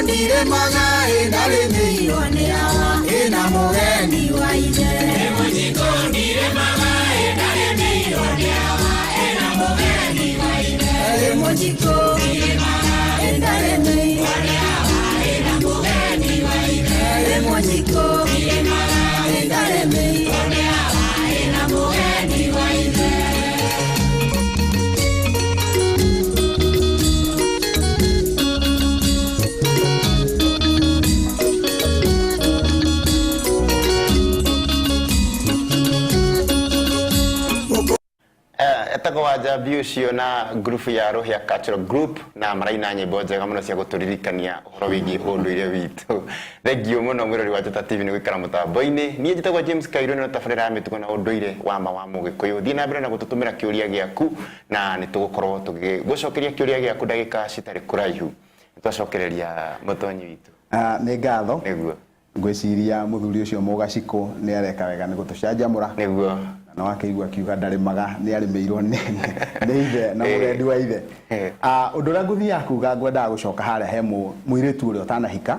Ndirĩmaga ĩndarĩmĩirwo nĩ awa ĩna mũgeni wa ithe. Ĩ mũjikũ ĩndarĩmĩirwo nĩ awa ĩna mũgeni wa ithe. Ĩ mũjikũ ĩndarĩmĩirwo nĩ awa ĩna mũgeni wa ithe. Etagwo Wanjambi ũcio na ngurubu ya Rũhĩa Cultural Group, na maraina nyĩmbo njega mũno cia gũtũririkania ũhoro wĩgiĩ ũndũire witũ. Thengiũ mũno mwĩrori wa Njata TV nĩ gũikara mũtambo-inĩ. Niĩ njĩtagwo James Kairũ, na tabarĩra ya mĩtugo na ũndũire wa ma wa Mũgĩkũyũ. Thiĩ na mbere na gũtũtũmĩra kĩũria gĩaku, na nĩ tũgũkorwo tũgĩgũcokeria kĩũria gĩaku ndagĩka citarĩ kũraihu. Nĩ twacokereria mũtonyi witũ. Ah, nĩ ngatho. Nĩguo. Ngwĩciria mũthuri ũcio Mũgacikũ nĩ areka wega nĩ gũtũcanjamũra. Nĩguo. Na no akĩigua akiuga ndarĩmaga, nĩ arĩmĩirwo nĩ ithe na mũgendi wa ithe. Ah, ũndũ ũrĩa ngũthiaga kuga, ngwendaga gũcoka harĩa he mũirĩtu ũrĩa ũtanahika,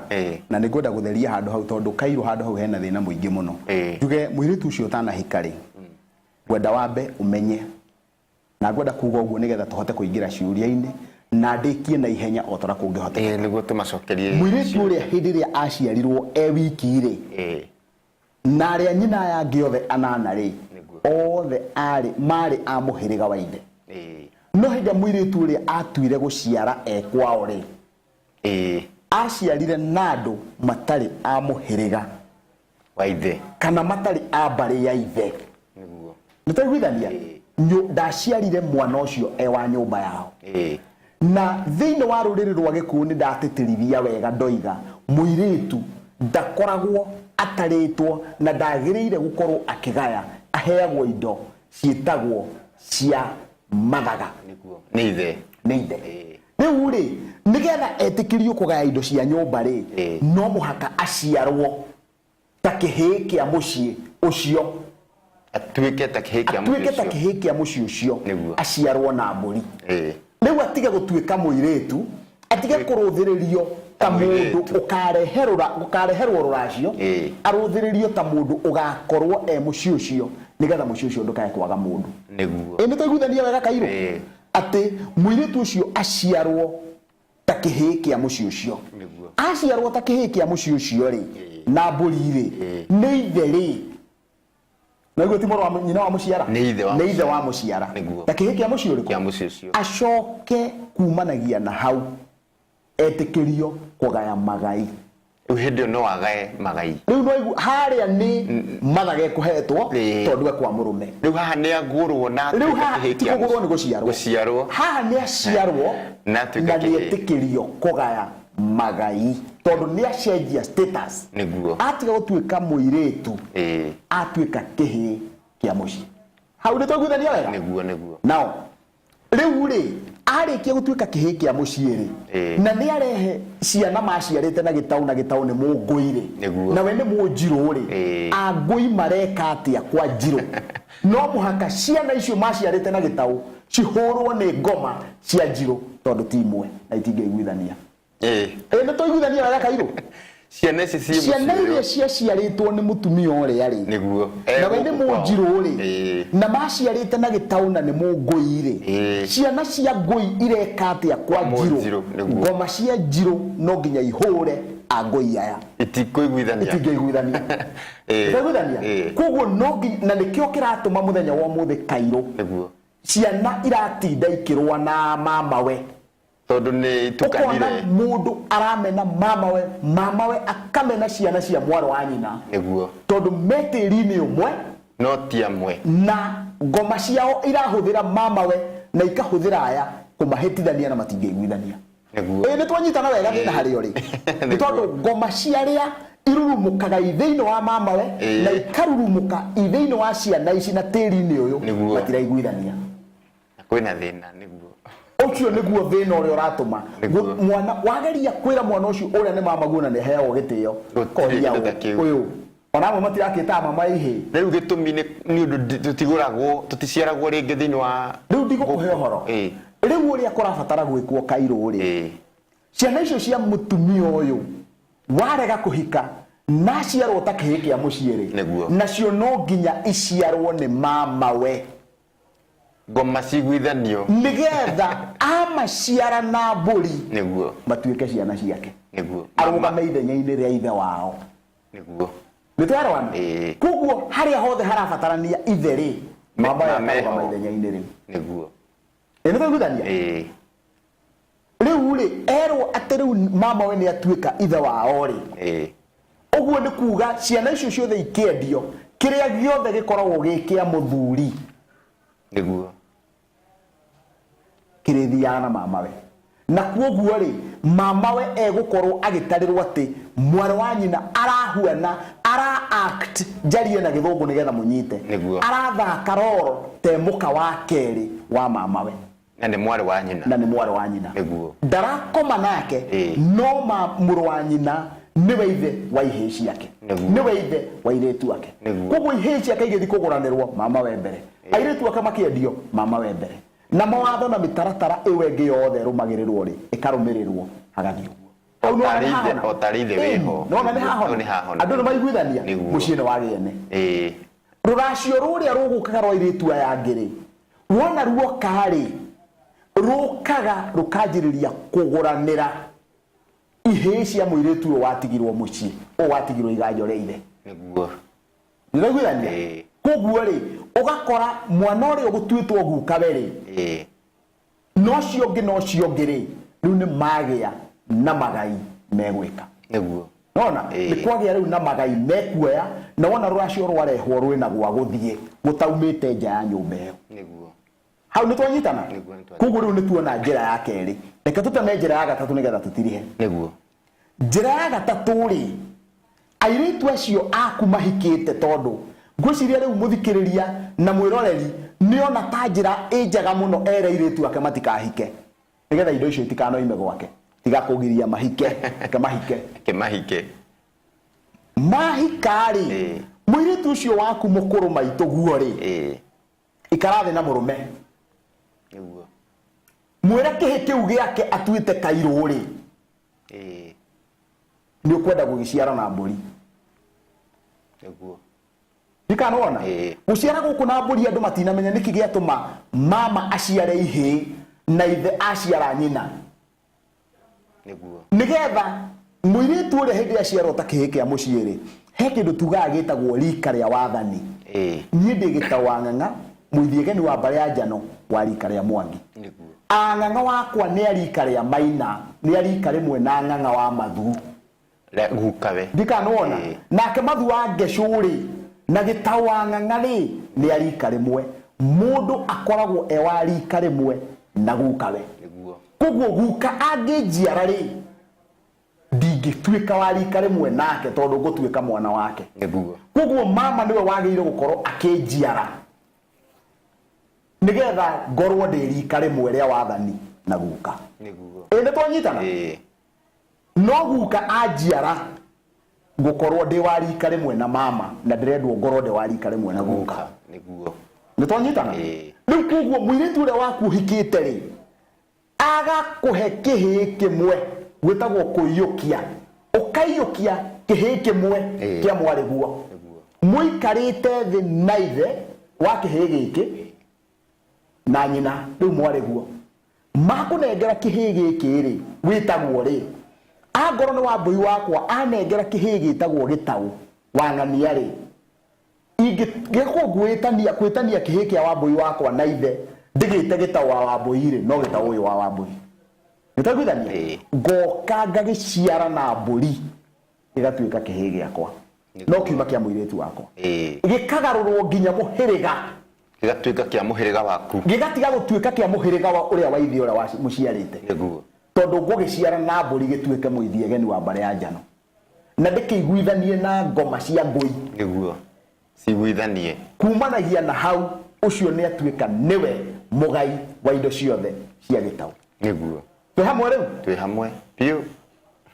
na nĩ ngwenda gũtheria handũ hau tondũ kairũ handũ hau hena thĩna mũingĩ mũno. Njuge mũirĩtu ũcio ũtanahika rĩ, ngwenda wambe ũmenye, na ngwenda kuga ũguo nĩgetha tũhote kũingĩra ciũria-inĩ na ndĩkie na ihenya o ta ũrĩa kũngĩhoteka. Nĩguo tũmacokerie. Mũirĩtu ũrĩa hĩndĩ ĩrĩa aciarirwo e wiki rĩ, na arĩa nyina aya angĩ othe anana rĩ, othe arĩ marĩ a mũhĩrĩga wa ithe. No hĩndĩ ĩrĩa mũirĩtu ũrĩa atuire gũciara e kwao rĩ, aciarire na andũ matarĩ a mũhĩrĩga wa ithe kana matarĩ a mbarĩ ya ithe. Nĩguo. Nĩ twaiguithania? Ndaciarire mwana ũcio e wa nyũmba yao. Na thĩinĩ wa rũrĩrĩ rwa Gĩkũyũ nĩ ndatĩtĩrithia wega ndoiga mũirĩtu ndakoragwo atarĩtwo na ndagĩrĩire gũkorwo akĩgaya, aheagwo indo ciĩtagwo cia mathaga. Nĩguo. Nĩ ithe. Nĩ ithe. Rĩu rĩ, nĩgetha etĩkĩrio kũgaya indo cia nyũmba rĩ, no mũhaka aciarwo ta kĩhĩĩ kĩa mũciĩ ũcio. Atuĩke ta kĩhĩĩ kĩa mũciĩ Atuĩke ta ũcio. kĩhĩĩ kĩa mũciĩ ũcio. Nĩguo. Aciarwo na mbũri. Rĩu atige gũtuĩka mũirĩtu, atige kũrũthĩrĩrio ta mũndũ Mũirĩtu. Ũkareherwo rũracio, arũthĩrĩrio ta mũndũ ũgakorwo e mũciĩ ũcio, nĩgetha mũciĩ ũcio ndũkae kwaga mũndũ. Nĩguo. Ĩ nĩ twaiguithania wega Kairũ? Atĩ mũirĩtu ũcio aciarwo ta kĩhĩĩ kĩa mũciĩ ũcio. Nĩguo. Aciarwo ta kĩhĩĩ kĩa mũciĩ ũcio rĩ, na mbũri rĩ, nĩ ithe rĩ, na ũguo ti mũrũ wa nyina wa mũciara? Nĩ ithe wa Nĩ ithe wa mũciara. Nĩguo. Ta kĩhĩĩ kĩa mũciĩ ũrĩkũ? Kĩa mũciĩ ũcio. Acoke kumanagia na hau etĩkĩrio kũgaya magai. Rĩu hĩndĩ ĩyo no agae magai. Rĩu no igu harĩa nĩ mathaga ekũhetwo tondũ e kwa mũrũme. Rĩu haha nĩ agũrwo na Rĩu atuĩka haha kĩhĩĩ ti kĩa kũgũrwo mũciĩ. nĩ gũciarwo. Gũciarwo. Haha nĩ aciarwo Na atuĩka na nĩ kĩhĩĩ. etĩkĩrio kũgaya magai tondũ nĩ acenjia status. Nĩguo. Atiga gũtuĩka mũirĩtu atuĩka kĩhĩĩ kĩa mũciĩ. Hau nĩ twaiguithania wega? Nĩguo, nĩguo. Nao rĩu rĩ, arĩkia gũtuĩka kĩhĩĩ kĩa mũciĩ rĩ, na nĩ arehe ciana maciarĩte na gĩtaũ, na gĩtaũ nĩ mũngũi rĩ, nawe nĩ mũnjirũ rĩ, angũi mareka atĩa kwa njirũ? No mũhaka ciana icio maciarĩte na gĩtaũ cihũrwo nĩ ngoma cia njirũ tondũ ti imwe na itingĩiguithania. Ĩ nĩ twaiguithania wega Kairũ? Ciana ici ciĩ Ciana mũciĩ iria ũyũ. ciaciarĩtwo nĩ mũtumia ũrĩa rĩ, Nĩguo. nawe nĩ Gũkũ kwao. mũnjirũ rĩ, na maciarĩte na gĩtaũ na nĩ mũngũi rĩ, ciana cia ngũi ireka atĩa kwa njirũ? Mũnjirũ, nĩguo. Ngoma cia njirũ no nginya ihũre angũi aya. Itikũiguithania. Itingĩiguithania. Tũraiguithania? Koguo no nginya, na nĩkĩo kĩratũma mũthenya wa ũmũthĩ Kairũ, Nĩguo. ciana iratinda ikĩrũa na mamawe. Tondũ nĩ Ũkona itukanire. mũndũ aramena mamawe, mamawe akamena ciana cia mwarĩ wa nyina. Nĩguo. Tondũ me tĩri-inĩ ũmwe. No ti amwe. Na ngoma ciao irahũthĩra mamawe na ikahũthĩra aya kũmahĩtithania na matingĩiguithania. Nĩguo. Ĩĩ nĩ twanyitana wega thĩna harĩa ũrĩ. Nĩ tondũ ngoma cia arĩa irurumũkaga i thĩinĩ wa mamawe na ikarurumũka i thĩinĩ wa ciana ici na tĩri-inĩ ũyũ Nĩguo. matiraiguithania. Na kwĩna thĩna nĩguo. Ũcio nĩguo thĩna ũrĩa ũratũma Nĩguo. Mwana wageria kwĩra mwana ũcio ũrĩa nĩ mamaguo na nĩ aheagwo gĩtĩo, Gũtirĩ koria kĩndũ ta kĩu. ũyũ ona amwe matirakĩtaga mama ihĩ. Na rĩu gĩtũmi nĩ ũndũ tũtigũragwo, tũticiaragwo rĩngĩ thĩinĩ wa Rĩu ndigũkũhe ũhoro. Rĩu ũrĩa kũrabatara gwĩkwo Kairũ rĩ, Ciana icio cia mũtumia ũyũ warega kũhika na aciarwo ta kĩhĩ kĩa mũciĩ rĩ, Nĩguo. Nacio no nginya iciarwo nĩ mamawe. Ngoma ciguithanio. Nĩgetha amaciara na mbũri. Nĩguo. Matuĩke ciana ciake. Nĩguo. Arũgame ithenya-inĩ rĩa ithe wao. Nĩguo. Nĩ twerwana? Ĩĩ. Koguo harĩa hothe harabatarania ithe rĩ, mama meho. akarũgama ithenya-inĩ rĩu. Nĩguo. Ĩ nĩ twaiguithania? Ĩĩ. Rĩu rĩ, erwo atĩ rĩu mama we nĩ atuĩka ithe wao rĩ, Ĩĩ. Ũguo nĩ kuga ciana icio ciothe ikĩendio, kĩrĩa gĩothe gĩkoragwo gĩ kĩa mũthuri. Nĩguo. Kĩrĩthiaga na mamawe. Na kuoguo rĩ, mamawe egũkorwo agĩtarĩrwo atĩ mwarĩ wa nyina arahuana, ara act, njarie na gĩthũngũ nĩgetha mũnyite. Nĩguo. Arathaka role te mũka wa kerĩ wa mamawe. Na nĩ mwarĩ wa nyina. Na nĩ mwarĩ wa nyina. Nĩguo. Ndarakoma nake, Ĩĩ. no ma mũrũ wa nyina nĩwe ithe wa ihĩĩ ciake. Nĩguo. Nĩwe ithe wa airĩtu ake. Nĩguo. Koguo ihĩĩ ciake igĩthiĩ kũgũranĩrwo, mama we mbere. Airĩtu ake makĩendio, mama we mbere. Na mawatho na mĩtaratara ĩyo ĩngĩ yothe ĩrũmagĩrĩrwo rĩ, ĩkarũmĩrĩrwo hagathiĩ ũguo. Hau nĩwona nĩ hahona? O tarĩ ithe Ĩni, wĩho. nĩwona nĩ Hau hahona? nĩ hahona. Andũ nĩ maiguithania? Nĩguo. Mũciĩ nĩ wagĩene. Ĩĩ. Rũracio rũrĩa rũgũkaga rwa airĩtu aya angĩ rĩ, wona ruoka rĩ, rũkaga rũkanjĩrĩria kũgũranĩra ihĩĩ cia mũirĩtu ũyũ watigirwo mũciĩ, ũyũ watigirwo iganjo rĩa ithe. Nĩguo. Nĩũraiguithania? Ĩĩ. Koguo rĩ, ũgakora mwana ũrĩa ũgũtuĩtwo gukawe rĩ, Ĩĩ. na ũcio ũngĩ na ũcio ũngĩ rĩ, rĩu nĩ magĩa na magai megwĩka. Nĩguo. Nona Ĩĩ. nĩ kwagĩa rĩu na magai mekuoya, na wona rũracio rwarehwo rwĩna gwa gũthiĩ gũtaumĩte nja ya nyũmba ĩyo. Nĩguo. Hau nĩ twanyitana? Nĩguo, nĩ twanyitana. Koguo rĩu nĩ tuona njĩra ya kerĩ. Reke tũteme njĩra ya gatatũ nĩgetha tũtirihe. Nĩguo. Njĩra ya gatatũ rĩ, airĩtu acio aku mahikĩte, tondũ ngwĩciria rĩu mũthikĩrĩria na mwĩroreri nĩona ta njĩra ĩ njega mũno ere airĩtu ake matikahike nĩgetha indo icio itikanoime gwake, tiga kũgiria mahike, reke mahike. Reke mahike. Mahika rĩ, Ĩĩ. mũirĩtu ũcio waku mũkũrũ maitũ guo rĩ, Ĩĩ. ikara thĩ na mũrũme. Nĩguo. Mwĩre kĩhĩ kĩu gĩake atuĩte kairũ rĩ, Ĩĩ. nĩ ũkwenda gũgĩciara na mbũri. Nĩguo. Ndikanona? Ĩĩ. Gũciara gũkũ na mbũri andũ matinamenya nĩkĩ gĩatũma mama aciare ihĩĩ na ithe aciara nyina. Nĩguo. Nĩgetha mũirĩtu ũrĩa hĩndĩ ĩrĩa aciarwo ta kĩhĩĩ kĩa mũciĩ rĩ, he kĩndũ tugaga gĩtagwo rika rĩa wathani. Ĩĩ. Niĩ ndĩ gĩtaũ wa Ng'ang'a, mũithiegeni wa mbarĩ ya Njano wa rika rĩa Mwangi. Nĩguo. Ang'ang'a wakwa nĩ a rika rĩa Maina, nĩ a rika rĩmwe na Ng'ang'a wa Mathu. Rĩa gukawe. Ndikanona? Ĩĩ. Nake Mathu wa Ngecũ rĩ, na gĩtaũ wa Ng'ang'a rĩ, nĩ a rika rĩmwe. Mũndũ akoragwo e wa rika rĩmwe na gukawe. Nĩguo. Koguo guka angĩnjiara rĩ, ndingĩtuĩka wa rika rĩmwe nake tondũ ngũtuĩka mwana wake. Nĩguo. Koguo mama nĩwe wagĩrĩire gũkorwo akĩnjiara nĩgetha ngorwo ndĩ rika rĩmwe rĩa wathani na guka. Nĩguo. Ĩ nĩ twanyitana? Ĩĩ. No guka anjiara ngũkorwo ndĩ wa rika rĩmwe na mama, na ndĩrendwo ngorwo ndĩ wa rika rĩmwe na guka. Nĩguo. Nĩ twanyitana? Ĩĩ. Rĩu koguo mũirĩtu ũrĩa waku ũhikĩte rĩ, agakũhe kĩhĩĩ kĩmwe gwĩtagwo kũiyũkia, ũkaiyũkia kĩhĩĩ kĩmwe Ĩĩ. kĩa mwarĩguo. Nĩguo. Mũikarĩte thĩ na ithe wa kĩhĩĩ gĩkĩ na nyina rĩu mwarĩguo, makũnengera kĩhĩĩ gĩkĩ rĩ, wĩtagwo rĩ, angorwo nĩ Wambũi wakwa anengera kĩhĩĩ gĩtagwo Gĩtaũ wa Ng'ania rĩ, ingĩgĩkwo gwĩtania kwĩtania kĩhĩĩ kĩa Wambũi wakwa na ithe ndĩgĩte Gĩtaũ wa Wambũi rĩ, no Gĩtaũ ũyũ wa Wambũi. Nĩtwaiguithania? Ĩĩ. Ngoka ngagĩciara na mbũri gĩgatuĩka kĩhĩĩ gĩakwa, no kiuma kĩa mũirĩtu wakwa. Ĩĩ. Gĩkagarũrwo nginya mũhĩrĩga. Gĩgatuĩka kĩa mũhĩrĩga waku. Gĩgatiga gũtuĩka kĩa mũhĩrĩga wa ũrĩa wa ithe ũrĩa mũciarĩte. Nĩguo. Tondũ ngũgĩciara na mbũri gĩtuĩke mũithiegeni wa mbarĩ ya Njano, na ndĩkĩiguithanie na ngoma cia ngũi. Nĩguo. Ciguithanie. Kumanagia na hau ũcio nĩ atuĩka nĩwe mũgai wa indo ciothe cia Gĩtaũ. Nĩguo. Twĩ hamwe rĩu? Twĩ hamwe biũ.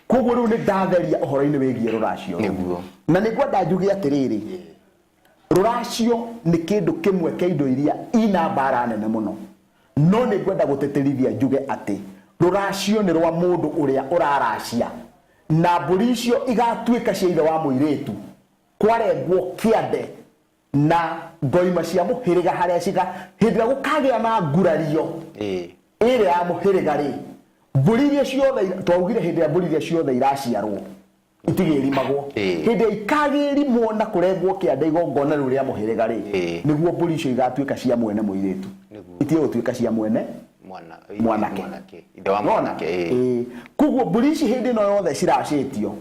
Koguo rĩu nĩ ndatheria ũhoro-inĩ wĩgiĩ rũracio rũu. Nĩguo. Na nĩ ngwenda njuge atĩrĩrĩ, rũracio nĩ kĩndũ kĩmwe kĩa indo iria ina mbara nene mũno, no nĩ ngwenda gũtĩtĩrithia njuge atĩ Rũracio nĩ rwa mũndũ ũrĩa ũraracia, na mbũri icio igatuĩka cia ithe wa mũirĩtu kwarengwo kĩande na ngoima cia mũhĩrĩga harĩa ciga hĩndĩ ĩrĩa gũkagĩa na ngurario ĩrĩa ya mũhĩrĩga rĩ, mbũri iria ciothe twaugire hĩndĩ ĩrĩa mbũri iria ciothe iraciarwo itigĩrimagwo. Hĩndĩ ĩrĩa ikagĩrimwo na kũrengwo kĩande igongona rĩu rĩa mũhĩrĩga rĩ, nĩguo mbũri icio igatuĩka cia mwene mũirĩtu, itige gũtuĩka cia mwene mwanake. Ithe wa Nĩwona? mwanake. Ĩĩ. Koguo mbũri ici hĩndĩ ĩno yothe ciracĩtio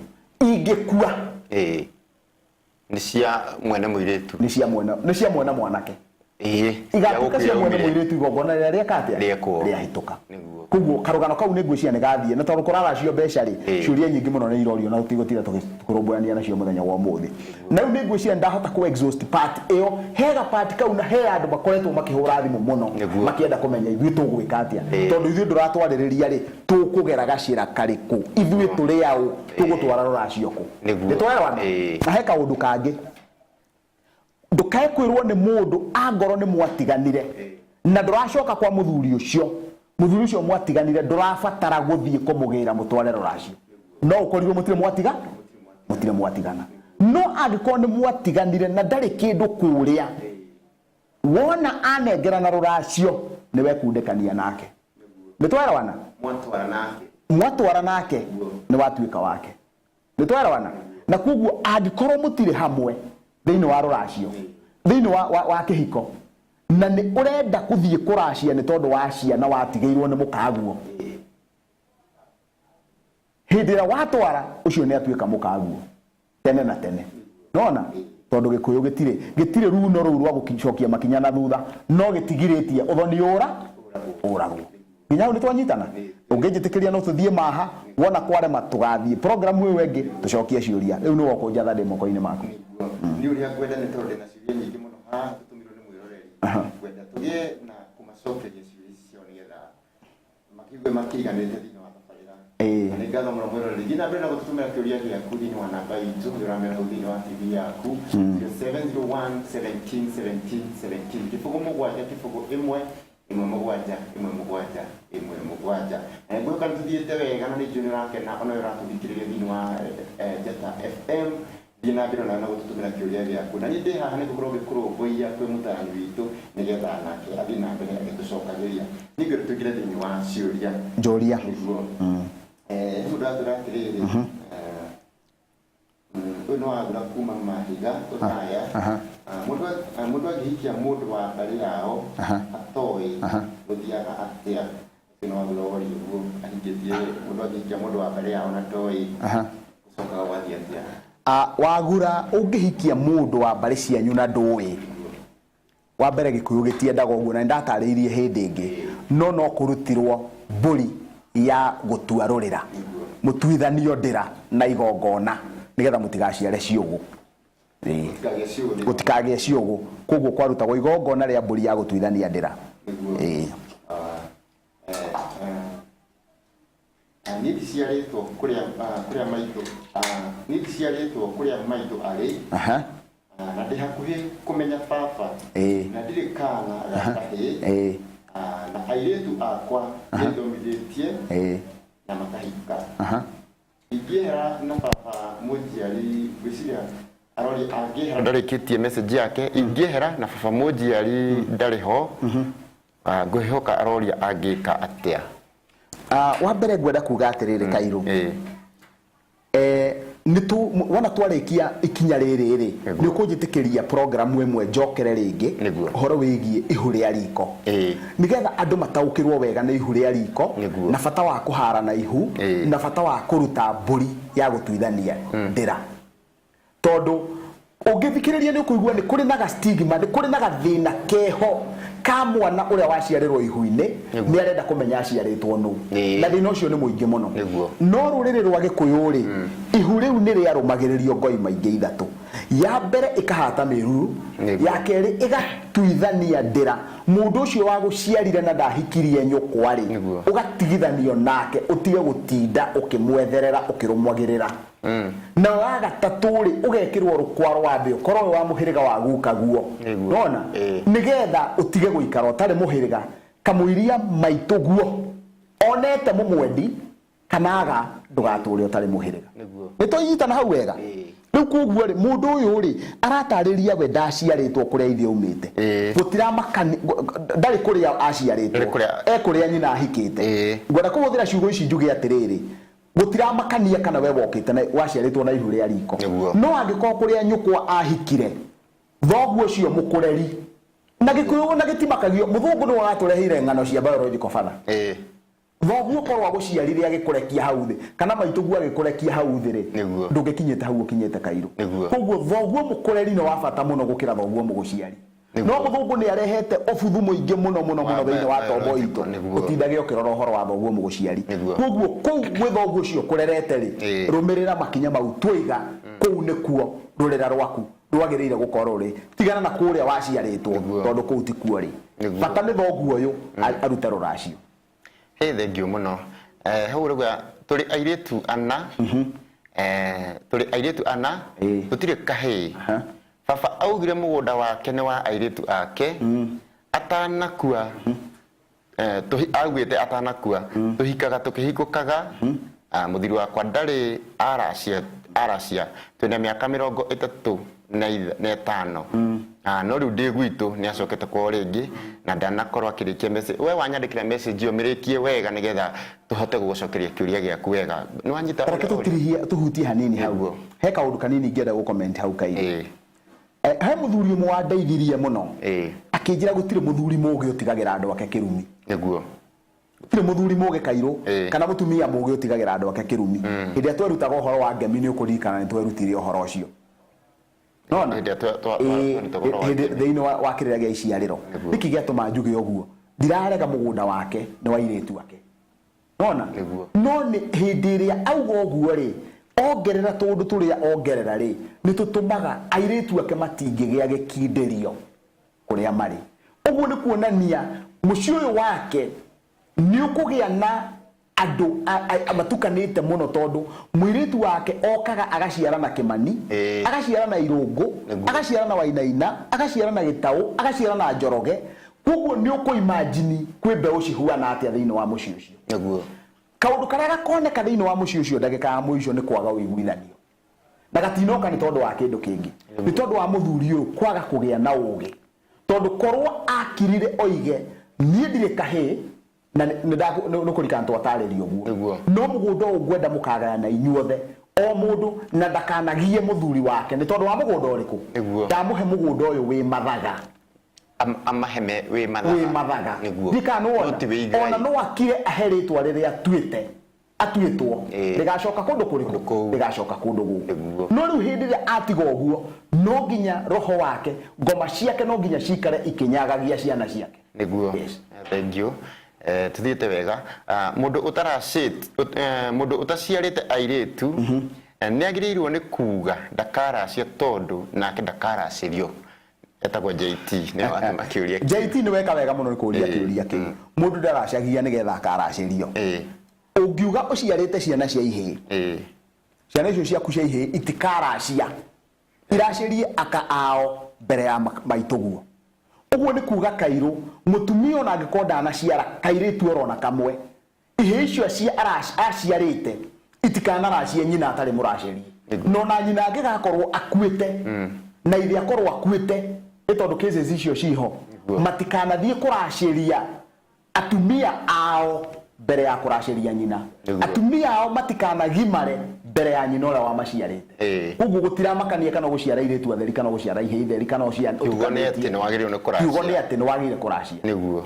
ingĩkua, Nĩ cia mwene mũirĩtu. Nĩ cia mwene mwanake. Igatuĩka cia mwene mũirĩtu igongona rĩrĩa rĩeka atĩa? Rĩekwo. Rĩahĩtũka. Nĩguo. Koguo karũgano kau nĩ ngwĩciria nĩ gathiĩ, na tondũ kũraracio mbeca rĩ, ciũria nyingĩ mũno nĩ irorio na tũtigũtinda tũkĩrũmbũyania nacio mũthenya wa ũmũthĩ. Na rĩu nĩ ngwĩciria nĩ ndahota kũ exhaust part ĩyo. He ga part kau na he andũ makoretwo makĩhũra thimũ mũno makĩenda kũmenya ithuĩ tũgwĩka atĩa, tondũ ithuĩ ndũratwarĩrĩria rĩ, tũkũgera gacĩra karĩkũ, ithuĩ tũrĩ aũ, tũgũtwara rũracio kũ? Nĩguo. Nĩ twaelewana? Ĩĩ. Na he kaũndũ kangĩ, ndũkae kwĩrwo nĩ mũndũ angorwo nĩ mwatiganire na ndũracoka kwa mũthuri ũcio, mũthuri ũcio mwatiganire ndũrabatara gũthiĩ kũmũgĩra mũtware rũracio, no ũkorirwo mũtirĩ mwatiga, mũtirĩ mwatigana. No angĩkorwo nĩ mwatiganire na ndarĩ kĩndũ kũrĩa, wona anengerana rũracio nĩ wekundĩkania nake. Nĩ twaelewana? Mwatwara nake. Mwatwara nake nĩ watuĩka wake. Nĩ twaelewana? Na koguo angĩkorwo mũtirĩ hamwe thĩinĩ wa rũracio, thĩinĩ wa kĩhiko, na nĩ ũrenda kũthiĩ kũracia nĩ tondũ wa ciana watigĩirwo nĩ mũkaguo, hĩndĩ ĩrĩa watwara ũcio nĩ atuĩka mũkaguo tene na tene. Nona tondũ Gĩkũyũ gĩtirĩ runo rũu rwa gũcokia makinya na thutha, no gĩtigirĩtie ũthoni ũra ũragwo. Nginya hau nĩ twanyitana? Ũngĩnjĩtĩkĩria no tũthiĩ maha, wona kwarema tũgathiĩ program ĩyo ĩngĩ tũcokie ciũria. Rĩu nĩwe ũkũnjatha ndĩ moko-inĩ maku. Nĩ ũrĩa ngwenda, nĩ tondũ ndĩna ciũria nyingĩ mũno haha tũtũmirwo nĩ mwĩroreri. Ngwenda tũgĩe na kũmacokeria ciũria ici ciao nĩgetha makĩigue makĩiganĩte thĩinĩ wa tabarĩra. Na nĩ ngatho mũno mwĩroreri. Thiĩ na mbere na gũtũtũmĩra kĩũria gĩaku thĩinĩ wa namba itũ ĩrĩa ũramĩona hau thĩinĩ wa TV yaku, 0701 17 17 17, 0 7 0 1 1 7 1 7 1 7. Na nĩngwĩhoka nĩ tũthiĩte wega na nĩ njũĩ nĩ ũrakena ona ũrĩa ũratũthikĩrĩria thĩinĩ wa Njata FM. Thiĩ na mbere onawe na gũtũtũmĩra kĩũria gĩaku, na niĩ ndĩ haha nĩ ngũkorwo ngĩkũrũmbũiya kwĩ mũtaarani witũ nĩgetha nake athiĩ na mbere agĩtũcokagĩria. Niĩ ngwenda tũingĩre thĩinĩ wa ciũria. Njũria. Nĩguo. He mũndũ aratwĩra atĩrĩrĩ, ũyũ nĩ Wagura kuma Mahiga Othaya. Mũndũ angĩhikia mũndũ wa mbarĩ yao atoĩ, gũthiaga atĩa? Ũcio nĩ Wagura woria ũguo, ahikĩtie mũndũ angĩhikia mũndũ wa mbarĩ yao na ndoĩ, gũcokaga gwathiĩ atĩa? Wagura, ũngĩhikia mũndũ wa mbarĩ cianyu na ndũĩ, wa mbere Gĩkũyũ gĩtiendaga ũguo, na nĩndatarĩirie hĩndĩ ĩngĩ, no no kũrutirwo mbũri ya gũtua rũrĩra, mũtuithanio ndĩra na igongona nĩgetha mũtigaciare ciũgũ. Gũtikagĩe ciũgũ. Koguo kwarutagwo igongona rĩa mbũri ya gũtuithania ndĩra. Nĩguo. Niĩ ndiciarĩtwo kũrĩa kũrĩa maitũ, niĩ ndiciarĩtwo kũrĩa maitũ arĩ, na ndĩ hakuhĩ kũmenya baba, na ndirĩ kana ga kahĩĩ, na airĩtu akwa nĩthomithĩtie na makahika. Ingĩehera na baba mũnjiari, ngwĩciria aroria angĩehera, ndarĩkĩtie message yake, ingĩehera na baba mũnjiari ndarĩ ho, ngwĩhoka aroria angĩka atĩa. Wa mbere ngwenda kuga atĩrĩrĩ, Kairũ, wona twarĩkia ikinya rĩrĩ rĩ, nĩ ũkũnjĩtĩkĩria programu ĩmwe njokere rĩngĩ ũhoro wĩgiĩ ihu rĩa riko, nĩgetha andũ mataũkĩrwo wega nĩ ihu rĩa riko na bata wa kũhara na ihu na bata wa kũruta mbũri ya gũtuithania ndĩra, tondũ ũngĩthikĩrĩria nĩ ũkũigua nĩ kũrĩ na ga stigma, nĩ kũrĩ na gathĩna keho ka mwana ũrĩa waciarĩrwo ihu-inĩ, nĩ arenda kũmenya aciarĩtwo nũ, na thĩna ũcio nĩ mũingĩ mũno. No rũrĩrĩ rwa Gĩkũyũ rĩ, ihu rĩu nĩ rĩarũmagĩrĩrio ngoima ingĩ ithatũ. Ya mbere ĩkahata mĩruru, ya kerĩ ĩgatuithania ndĩra, mũndũ ũcio wagũciarire na ndahikirie nyũkwa rĩ, ũgatigithanio nake, ũtige gũtinda ũkĩmwetherera ũkĩrũmwagĩrĩra. Na wa gatatũ rĩ, ũgekĩrwo rũkwa rwa thĩ, ũkorwo wĩ wa mũhĩrĩga wa gukaguo. Nona nĩgetha ũtige gũikara ũtarĩ mũhĩrĩga kamũiria maitũ guo. Onete mũmwendi kana aga ndũgatũre ũtarĩ mũhĩrĩga. Nĩguo. Nĩ twanyitana hau wega? Ĩĩ. Rĩu koguo rĩ, mũndũ ũyũ rĩ, aratarĩria we ndaciarĩtwo kũrĩa ithe aumĩte. Gũtiramakani ndarĩ kũrĩa aciarĩtwo. Ndarĩ kũrĩa- E kũrĩa nyina ahikĩte. Ngwenda kũhũthĩra ciugo ici njuge atĩrĩrĩ, gũtiramakania kana we wokĩte na waciarĩtwo na ihu rĩa riko. Nĩguo. No angĩkorwo kũrĩa nyũkwa ahikire, thoguo ũcio mũkũreri, na Gĩkũyũ na gĩtimakagio, mũthũngũ nĩwe ũratũreheire ng'ano cia biological father. Thoguo korwo agũciarire agĩkũrekia hau thĩ, kana maitũguo agĩkũrekia hau thĩ rĩ, Nĩguo. ndũngĩkinyĩte hau ũkinyĩte Kairũ. Nĩguo. Koguo thoguo mũkũreri nĩ wa bata mũno gũkĩra thoguo mũgũciari. Nĩguo. No mũthũngũ nĩ arehete ũbuthu mũingĩ mũno mũno mũno Wa thĩinĩ wa tombo biological, itũ. nĩguo. Ũtindage ũkĩrora ũhoro wa thoguo mũgũciari. Nĩguo. Koguo kũu gwĩ thoguo ũcio ũkũrerete rĩ, rũmĩrĩra makinya mau twaiga, kũu nĩkuo rũrĩra rwaku rwagĩrĩire gũkorwo rũrĩ. Tigana na kũrĩa waciarĩtwo, Nĩguo. tondũ kũu tikuo rĩ. Nĩguo. Bata nĩ thoguo ũyũ arute rũracio. Hey, thank you mũno. Hau ũrauga tũrĩ airĩtu ana, tũrĩ airĩtu ana, tũtirĩ kahĩĩ. Baba augire mũgũnda wake nĩ wa airĩtu ake, atanakua, augĩte atanakua, tũhikaga tũkĩhingũkaga, mũthuri wakwa ndarĩ aracia, aracia, twĩna mĩaka mĩrongo ĩtatũ na ĩtano. No rĩu ndĩ gwitũ nĩ acokete kwao rĩngĩ na ndanakorwo akĩrĩkia message. We wanyandĩkĩra message ĩyo mĩrĩkie wega nĩgetha tũhote gũgũcokeria kĩũria gĩaku wega. Nĩ wanyita Reke ũrĩa ũrĩa? tũhutie hanini hau. Nĩguo. He kaũndũ kanini ingĩenda gũ comment hau Kairũ. He mũthuri ũmwe wandeithirie mũno. Akĩnjĩra gũtirĩ mũthuri mũũgĩ ũtigagĩra andũ ake kĩrumi. Nĩguo. Gũtirĩ mũthuri mũũgĩ Kairũ, kana mũtumia mũũgĩ ũtigagĩra andũ ake kĩrumi. Hĩndĩ ĩrĩa twerutaga ũhoro wa ngemi nĩ ũkũririkana nĩ twerutire ũhoro ũcio. Nona? Hĩndĩ ĩrĩa twerutaga ũhoro wa Hĩndĩ ngemi. thĩinĩ wa kĩrĩra gĩa iciarĩro. Nĩguo. Nĩkĩ gĩatũma njuge ũguo? Ndirarega mũgũnda wake nĩ wa airĩtu ake. Nona? Nĩguo. No nĩ hĩndĩ ĩrĩa auga ũguo rĩ, ongerera tũũndũ tũrĩa ongerera rĩ, nĩ tũtũmaga airĩtu ake matingĩgĩa gĩkindĩrio kũrĩa marĩ. Ũguo nĩ kuonania mũciĩ ũyũ wake nĩ ũkũgĩa na andũ matukanĩte mũno, tondũ mũirĩtu wake okaga agaciara na Kĩmani, agaciara na Irũngũ, agaciara na Wainaina, agaciara na Gĩtaũ, agaciara na Njoroge. Koguo nĩ ũkũ-imagine kwĩ mbeũ cihuana atĩa thĩinĩ wa mũciĩ ũcio. Nĩguo. Kaũndũ karĩa gakoneka thĩinĩ wa mũciĩ ũcio ndagĩka ya mũico nĩ kwaga ũiguithanio. Na gatinoka nĩ tondũ wa kĩndũ kĩngĩ. Nĩ tondũ wa mũthuri ũyũ kwaga kũgĩa na ũgĩ. Tondũ korwo akirire oige niĩ ndirĩ kahĩĩ, na nĩ kũririkana twatarĩria ũguo. Nĩguo. No mũgũnda ũyũ ngwenda mũkagayana inyuothe, o mũndũ na ndakanagie mũthuri wake nĩ tondũ wa mũgũnda ũrĩkũ? Nĩguo. Ndamũhe mũgũnda ũyũ wĩ mathaga. Amahe me wĩ mathaga. Wĩ mathaga. Nĩguo. Ndiĩ kana nĩ wona. No ti wĩ igai. Ona no akire ahe rĩtwa rĩrĩa atuĩte. Atuĩtwo. Rĩgacoka kũndũ kũrĩkũ? Kũndũ kũu. Rĩgacoka kũndũ gũkũ. Nĩguo. No rĩu hĩndĩ ĩrĩa atiga ũguo, no nginya roho wake, ngoma ciake no nginya cikare ikĩnyagagia ciana ciake. Nĩguo. Yes. Thank you. Tuthiĩte wega. Mũndũ mũndũ ũtaciarĩte airĩtu, nĩ agĩrĩirwo nĩ kuga ndakaracia tondũ nake ndakaracĩrio. Etagwo JT, nĩwe watũma kĩũria kĩu. JT nĩ weka wega mũno nĩ kũũria kĩũria kĩu. Mũndũ ndaracagia nĩgetha akaracĩrio. Ũngiuga ũciarĩte ciana cia ihĩĩ, ciana icio ciaku cia ihĩĩ itikaracia, iracĩrie aka ao mbere ya maitũguo. Ũguo nĩ kuga Kairũ, mũtumia ona angĩkorwo ndanaciara kairĩtu orona kamwe, ihĩĩ icio aciarĩte itikanaracie nyina atarĩ mũracĩrie. No na nyina angĩgakorwo akuĩte, na ithe akorwo akuĩte, nĩ tondũ cases icio ciho, matikanathiĩ kũracĩria atumia ao mbere ya kũracĩria nyina. Atumia ao matikanagimare mbere ya nyina ũrĩa wamaciarĩte. Koguo gũtiramakania kana ũgũciara airĩtu atheri kana ũgũciara ihĩĩ itheri kana Kiugo nĩ ũtukanĩtie. atĩ nĩ wagĩrĩirwo nĩ kũracia. Kiugo nĩ atĩ nĩ wagĩrĩire kũracia. Nĩguo.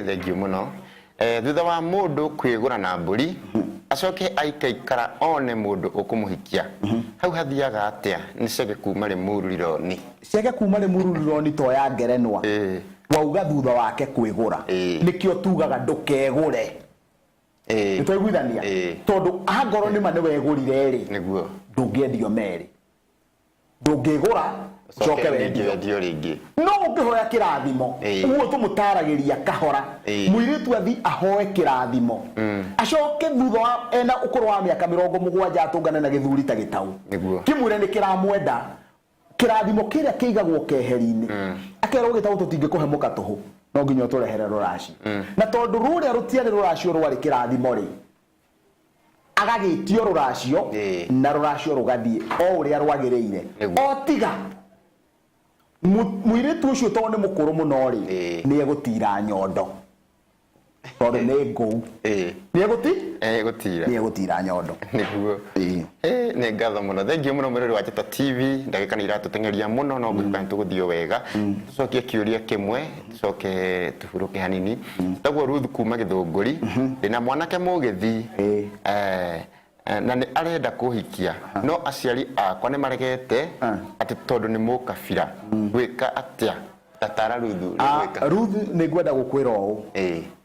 Thank you mũno. Thutha wa mũndũ kwĩgũra na mbũri, acoke aikaikara one mũndũ ũkũmũhikia. Hau hathiaga atĩa? Nĩ cege kuma Limuru Rironi. Cege kuma Limuru Rironi to ya ngerenwa. Wauga thutha wake kwĩgũra. Nĩkĩo tugaga ndũkegũre. Nĩ twaiguithania? Tondũ angorwo nĩ ma nĩ wegũrire rĩ, Nĩguo. ndũngĩendio merĩ. Ndũngĩgũra, Ũcoke ũcoke wendio. wendio rĩngĩ. No ũngĩhoya kĩrathimo, ũguo tũmũtaragĩria kahora. Mũirĩtu athi ahoe kĩrathimo. Acoke thutha wa ena ũkũrũ wa mĩaka mĩrongo mũgwanja atũngane na gĩthuri ta gĩtaũ. Nĩguo. Kĩmwĩre nĩ kĩramwenda. Kĩrathimo kĩrĩa kĩigagwo keheri-inĩ. Akerwo gĩtaũ tũtingĩkũhe mũka tũhũ. No nginya ũtũrehere rũracio. Na tondũ rũrĩa rũtiarĩ rũracio rwarĩ kĩrathimo rĩ, agagĩtio rũracio na rũracio rũgathiĩ o ũrĩa rwagĩrĩire. O tiga mũirĩtu ũcio tondũ nĩ mũkũrũ mũno rĩ, nĩ egũtira nyondo tondũ nĩ ngũu. Nĩ egũti? Egũtira. Nĩ egũtira nyondo. Nĩguo. Nĩ ngatho mũno. Thengiũ mũno mwĩrori wa Njata TV. Ndagĩka nĩ iratũteng'eria mũno no ngwĩhoka nĩ tũgũthiĩ o wega. Tũcokie kĩũria kĩmwe tũcoke tũhurũke hanini. Njĩtagwo Ruth kuma Gĩthũngũri. Ndĩna mwanake Mũgĩthii na nĩ arenda kũhikia no aciari akwa nĩ maregete atĩ tondũ nĩ mũkabira. Ngwĩka atĩa? Tatara Ruthu nĩ gwĩka. Ruth, nĩ ngwenda gũkwĩra ũũ.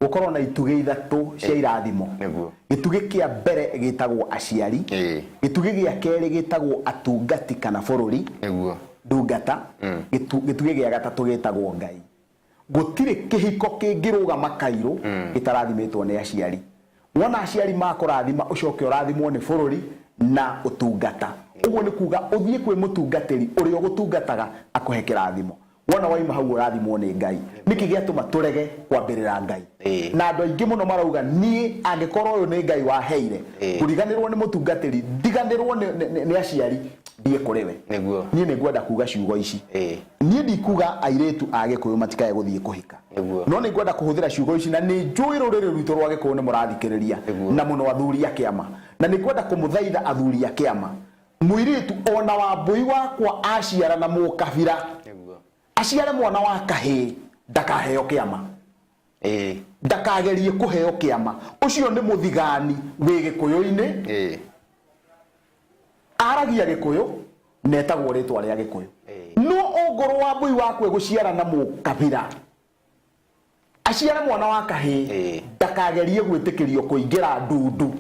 Gũkorwo na itugĩ ithatũ cia irathimo. Gĩtugĩ kĩa mbere gĩtagwo aciari. Gĩtugĩ gĩa kerĩ gĩtagwo atungati kana bũrũri. Ndungata. Gĩtugĩ gĩa gatatũ gĩtagwo Ngai. Gũtirĩ kĩhiko kĩngĩrũgama kairũ gĩtarathimĩtwo nĩ aciari. Wona aciari makũrathima ũcoke ũrathimwo nĩ bũrũri na ũtungata. Ũguo nĩ kuga ũthiĩ kwĩ mũtungatĩri ũrĩa ũgũtungataga akũhe kĩrathimo. Wona waima hau ũrathimwo nĩ Ngai. Nĩkĩ gĩatũma tũrege kwambĩrĩra Ngai? Na andũ aingĩ mũno marauga niĩ angĩkorwo ũyũ nĩ Ngai waheire, ngũriganĩrwo nĩ mũtungatĩri, ndiganĩrwo nĩ aciari, thiĩ kũrĩ we. Niĩ nĩ ngwenda kuga ciugo ici. Niĩ ndikuga airĩtu a Gĩkũyũ matikae gũthiĩ kũhika. No nĩ ngwenda kũhũthĩra ciugo ici na nĩ njũĩ rũrĩrĩ rwitũ rwa Gĩkũyũ nĩ mũrathikĩrĩria na mũno athuri a kĩama. Na nĩ ngwenda kũmũthaitha athuri a kĩama, mũirĩtu ona Wambũi wakwa aciara na mũkabira, aciare mwana wa kahĩĩ, ndakaheo kĩama. Ndakagerie kũheo kĩama. Ũcio nĩ mũthigani wĩ Gĩkũyũ-inĩ. Aragia Gĩkũyũ na etagwo rĩtwa rĩa Gĩkũyũ. No ongorwo Wambũi wakwa egũciara na mũkabira, aciare mwana wa kahĩĩ, ndakagerie gwĩtĩkĩrio kũingĩra ndundu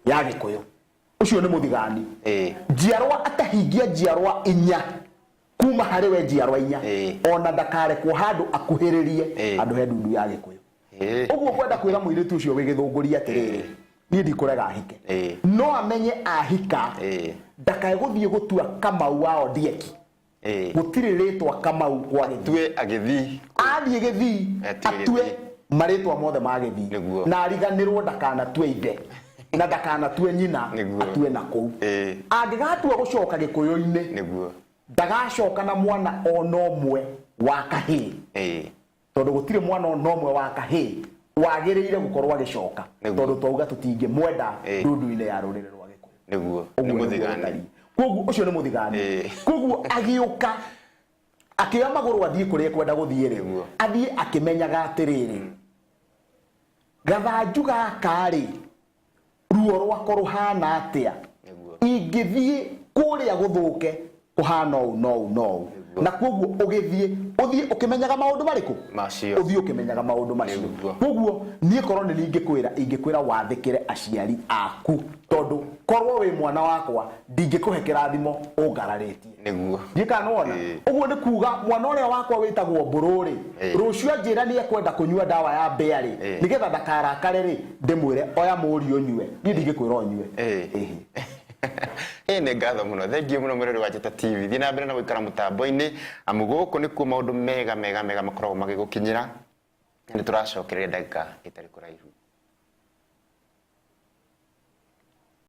ya Gĩkũyũ. Ũcio nĩ mũthigani. Njiarwa atahingia njiarwa inya kuma harĩ we, njiarwa inya, ona ndakarekwo handũ akuhĩrĩrie handũ he ndundu ya Gĩkũyũ. Ũguo ngwenda kwĩra mũirĩtu ũcio wĩ Gĩthũngũri atĩrĩrĩ, niĩ ndikũrega ahike, no amenye ahika ndakae gũthiĩ gũtua Kamau wa Ondieki. Gũtirĩ rĩtwa Kamau kwa Gĩthii. Atue agĩthii. Athiĩ Gĩthii atue marĩtwa mothe ma Gĩthii na ariganĩrwo ndakanatue ithe na ndakanatue nyina, atue na kũu. Angĩgatua gũcoka Gĩkũyũ-inĩ, ndagacoka na mwana ona ũmwe wa kahĩĩ, tondũ gũtirĩ mwana ona ũmwe wa kahĩĩ wagĩrĩire gũkorwo agĩcoka, tondũ twauga tũtingĩmwenda ndundu-inĩ ya rũrĩrĩ rwa Gĩkũyũ. Ũguo nĩguo gũtariĩ. Koguo ũcio nĩ mũthigani. Koguo agĩũka akĩoya magũrũ athiĩ kũrĩa ekwenda gũthiĩ rĩ, athiĩ akĩmenyaga atĩrĩrĩ, gathanju gaka rĩ, ruo rwako rũhana atĩa? Ingĩthiĩ kũrĩa gũthũke kũhana ũũ na ũũ na ũũ. Na koguo ũgĩthiĩ, ũthiĩ ũkĩmenyaga maũndũ marĩkũ? Macio. Ũthiĩ ũkĩmenyaga maũndũ macio. Koguo niĩ korwo nĩ niĩ ingĩkwĩra, ingĩkwĩra wathĩkĩre aciari aku, tondũ korwo wĩ mwana wakwa ndingĩkũhe kĩrathimo ũngararĩtie. Ndiũĩ kana nĩwona. Ũguo nĩ kuga mwana ũrĩa wakwa wĩtagwo Mbũrũ rĩ, rũciũ anjĩra nĩ ekwenda kũnyua ndawa ya mbĩa rĩ, nĩgetha ndakarakare rĩ, ndĩmwĩre oya mũri ũnyue. Niĩ ndingĩkwĩra ũnyue. Ĩhĩ. Ĩ nĩ ngatho mũno. Thengiũ mũno mwĩrori wa Njata TV. Thiĩ na mbere na gũikara mũtambo-inĩ amu gũkũ nĩkuo maũndũ mega mega mega makoragwo magĩgũkinyĩra. Na nĩ tũracokereria ndagĩka ĩtarĩ kũraihu.